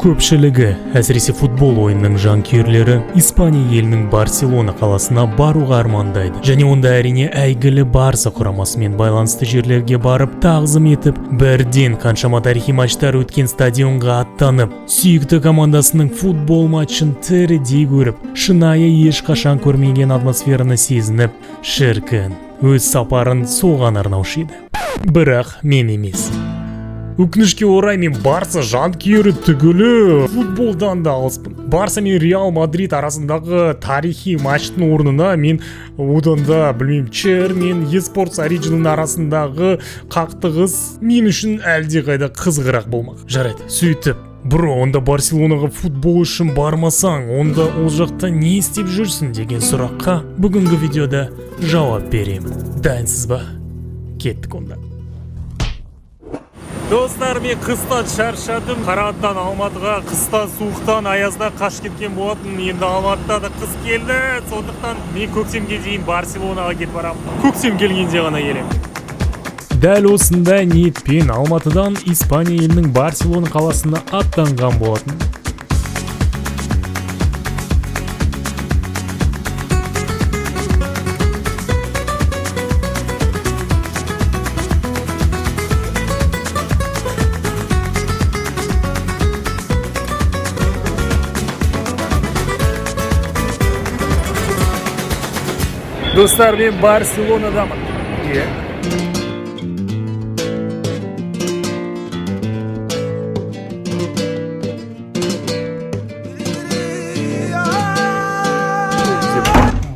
Көпшілігі, әсіресе футбол ойынының жанкүйерлері, Испания елінің Барселона қаласына баруға армандайды. Және онда, әрине, әйгілі Барса құрамасымен байланысты жерлерге барып, тағзым етіп, бірден қаншама тарихи матчтар өткен стадионға аттанып, сүйікті командасының футбол матчын тірідей көріп, шынайы ешқашан көрмеген атмосфераны сезініп, шіркін, өз сапарын соған арнаушы еді. Бірақ мен емес. Өкінішке орай, мен Барса жанкүйері түгілі, футболдан да алыспын. Барса мен Реал Мадрид арасындағы тарихи матчтың орнына мен одан да білмеймін, Чер мен Esports Original арасындағы қақтығыс мен үшін әлдеқайда қызығырақ болмақ. Жарайды, сөйтіп, бро, онда Барселонаға футбол үшін бармасаң, онда ол жақта не істеп жүрсің деген сұраққа бүгінгі видеода жауап беремін. Дайынсыз ба? Кеттік онда. Достар, мен қыстан шаршадым. Қарағандыдан Алматыға қыстан, суықтан, аяздан қашып кеткен болатын. Енді Алматыда да қыс келді. Сондықтан мен көктемге дейін Барселонаға кетіп барамын. Көктем келгенде ғана келемін. Дәл осындай ниетпен Алматыдан Испания елінің Барселона қаласына аттанған болатын. Достар, мен Барселонадамын. Иә.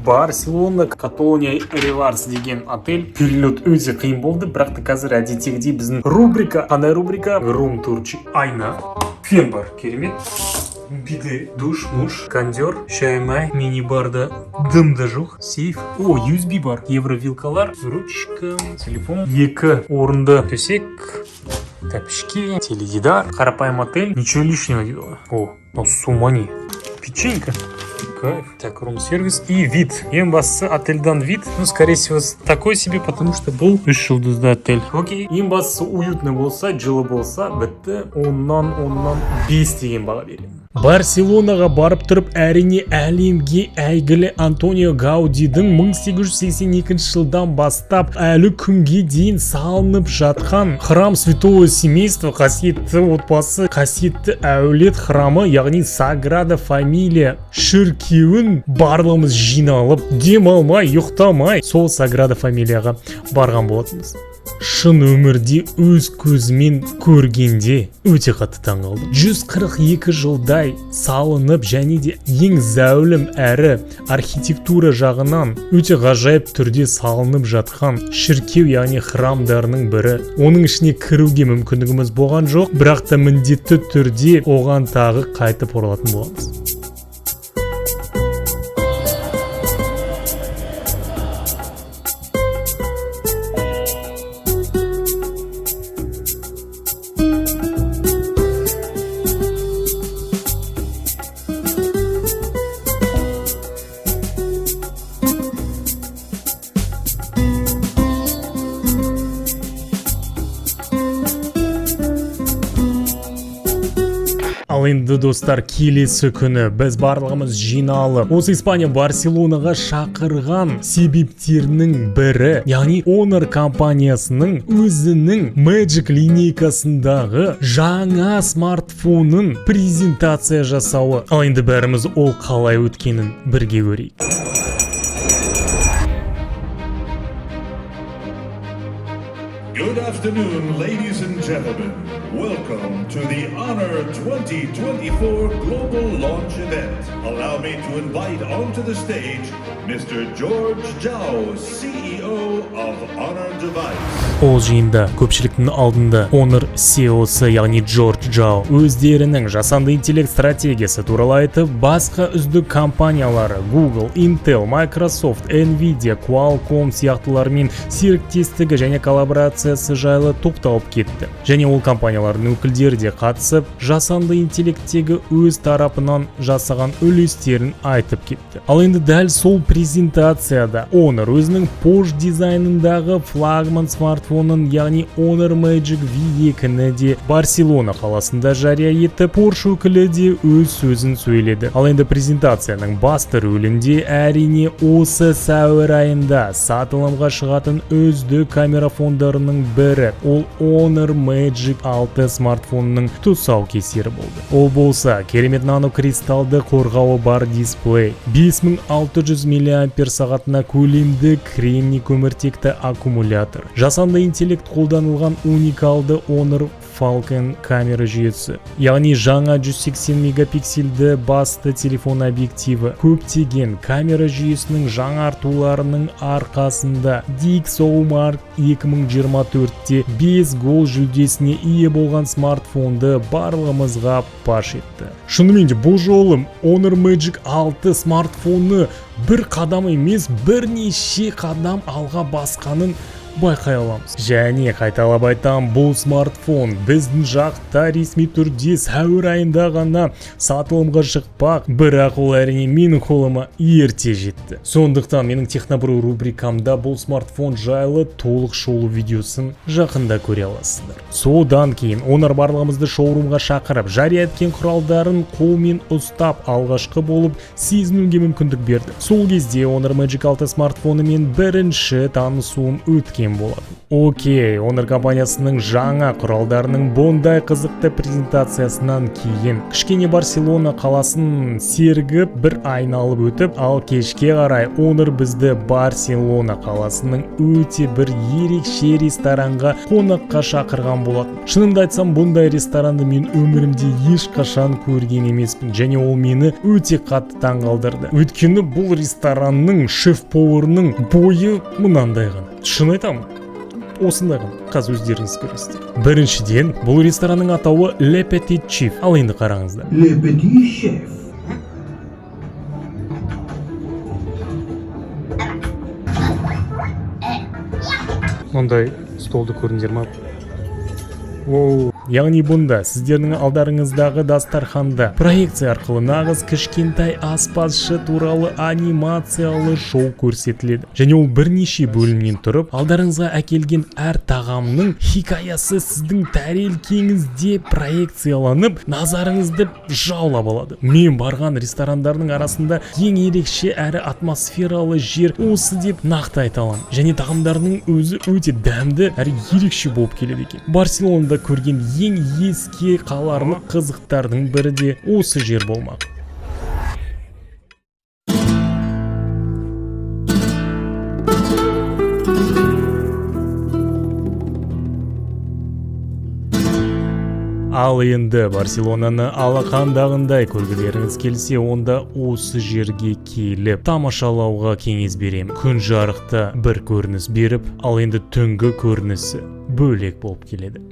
Барселона Каталония Реварс деген отель. Перелет өте қиын болды, бірақ та қазір әдеттегідей біздің рубрика. Қандай рубрика? Рум турчик. Айна. Фен бар, керемет. Биде, душ, муш, кондер, шай май, мини-барда дым да жоқ, сейф. О, USB бар, евровилкалар, ручка, телефон, екі орынды төсек, тәпішке, теледидар, қарапайым отель, ничего лишнего дейді ғой. О, мынау сумани, печенька. Кайф. Так, рум-сервис и вид. Ең бастысы отельдан вид. Ну, скорее всего, такой себе, потому что бұл үш жұлдызды отель. Окей. Ең бастысы уютный болса, жылы болса, бітті. Оннан 5 деген баға беремін. Барселонаға барып тұрып, әрине, әлемге әйгілі Антонио Гаудидің 1882 жылдан бастап әлі күнге дейін салынып жатқан храм Святого Семейства, қасиетті отбасы, қасиетті әулет храмы, яғни Саграда Фамилия шіркеуін барлығымыз жиналып, демалмай, ұйықтамай сол Саграда Фамилияға барған болатынбыз. Шын өмірде өз көзімен көргенде өте қатты таңғалдым. 142 жылдай салынып және де ең зәулім әрі архитектура жағынан өте ғажайып түрде салынып жатқан шіркеу, яғни храмдарының бірі. Оның ішіне кіруге мүмкіндігіміз болған жоқ, бірақ та міндетті түрде оған тағы қайтып оралатын боламыз. Ал енді, достар, келесі күні біз барлығымыз жиналып, осы Испания Барселонаға шақырған себептерінің бірі, яғни Honor компаниясының өзінің Magic линейкасындағы жаңа смартфонын презентация жасауы. Ал енді бәріміз ол қалай өткенін бірге көрейік. Good afternoon, ladies and gentlemen. Welcome to the Honor 2024 Global Launch Event. Allow me to invite onto the stage Mr. George Zhao, CEO of Honor Device. Ол жиында көпшіліктің алдында Honor CEO-сы, яғни Джордж Джао, өздерінің жасанды интеллект стратегиясы туралы айтып, басқа үздік компаниялары Google, Intel, Microsoft, Nvidia, Qualcomm сияқтылармен серіктестігі және коллаборациясы жайлы тоқталып кетті. Және ол компаниялардың өкілдері де қатысып, жасанды интеллекттегі өз тарапынан жасаған үлестерін айтып кетті. Ал енді дәл сол презентацияда Honor өзінің POJ дизайнындағы флагман смартфонын, яғни Honor Magic V2-ні де Барселона қаласында жария етті. Porsche өкілі де өз сөзін сөйледі. Ал енді презентацияның басты рөлінде, әрине, осы сәуір айында сатылымға шығатын үздік камерафондарының бірі, ол Honor Magic 6 смартфонының тұсаукесері болды. Ол болса, керемет нанокристалды қорғауы бар дисплей, 5600 мА сағатына көлемді кремний көміртекті аккумулятор, жасанды интеллект қолданылған уникалды Honor Falcon камера жүйесі, яғни жаңа 180 мегапиксельді басты телефон объективі, көптеген камера жүйесінің жаңартуларының арқасында DxOMark 2024-те 5 гол жүлдесіне ие болған смартфонды барлығымызға паш етті. Шынымен де, бұл жолы Honor Magic 6 смартфоны бір қадам емес, бірнеше қадам алға басқанын байқай аламыз. Және қайталап айтам, бұл смартфон біздің жақта ресми түрде сәуір айында ғана сатылымға шықпақ, бірақ ол, әрине, менің қолыма ерте жетті. Сондықтан менің Технобро рубрикамда бұл смартфон жайлы толық шолу видеосын жақында көре аласыздар. Содан кейін Honor барлығымызды шоурумға шақырып, жария еткен құралдарын қолмен ұстап, алғашқы болып сезінуге мүмкіндік берді. Сол кезде Honor Magic 6 смартфонымен бірінші танысуым өткен болатын. Окей, Honor компаниясының жаңа құралдарының бұндай қызықты презентациясынан кейін кішкене Барселона қаласын сергіп бір айналып өтіп, ал кешке қарай Honor бізді Барселона қаласының өте бір ерекше ресторанға қонаққа шақырған болатын. Шынымды айтсам, бұндай ресторанды мен өмірімде ешқашан көрген емеспін және ол мені өте қатты таңғалдырды. Өйткені бұл ресторанның шеф-поварының бойы мынандай ғана. Шын айтамын, осындай ғана. Қазір өздеріңіз көресіздер. Біріншіден, бұл ресторанның атауы Le Petit Chef. Ал енді қараңыздар. Le Petit Chef. Мындай столды көрдіңдер ма? Воу. Яғни бұнда сіздердің алдарыңыздағы дастарханда проекция арқылы нағыз кішкентай аспазшы туралы анимациялы шоу көрсетіледі. Және ол бірнеше бөлімнен тұрып, алдарыңызға әкелген әр тағамның хикаясы сіздің тәрелкеңізде проекцияланып, назарыңызды жаулап алады. Мен барған ресторандардың арасында ең ерекше әрі атмосфералы жер осы деп нақты айта аламын. Және тағамдарының өзі өте дәмді әрі ерекше болып келеді екен. Барселонада көрген ең еске қаларлық қызықтардың бірі де осы жер болмақ. Ал енді Барселонаны алақандағындай көргілеріңіз келсе, онда осы жерге келіп тамашалауға кеңес беремін. Күн жарықта бір көрініс беріп, ал енді түнгі көрінісі бөлек болып келеді.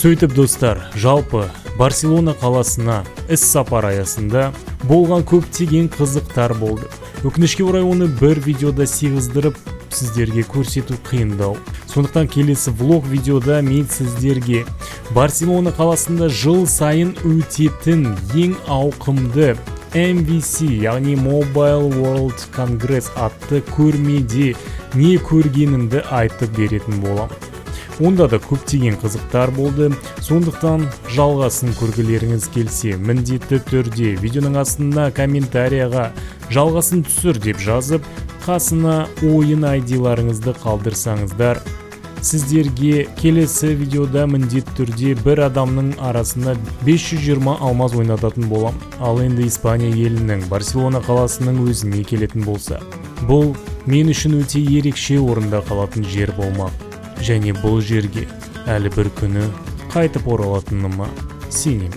Сөйтіп, достар, жалпы Барселона қаласына іс сапар аясында болған көптеген қызықтар болды. Өкінішке орай, оны бір видеода сыйғыздырып сіздерге көрсету қиындау. Сондықтан келесі влог видеода мен сіздерге Барселона қаласында жыл сайын өтетін ең ауқымды MWC, яғни Mobile World Congress атты көрмеде не көргенімді айтып беретін боламын. Онда да көптеген қызықтар болды. Сондықтан жалғасын көргілеріңіз келсе, міндетті түрде видеоның астына комментарияға «жалғасын түсір» деп жазып, қасына ойын айдиларыңызды қалдырсаңыздар, сіздерге келесі видеода міндетті түрде бір адамның арасында 520 алмаз ойнататын болам. Ал енді Испания елінің Барселона қаласының өзіне келетін болса, бұл мен үшін өте ерекше орында қалатын жер болмақ. Және бұл жерге әлі бір күні қайтып оралатыныма сенемін.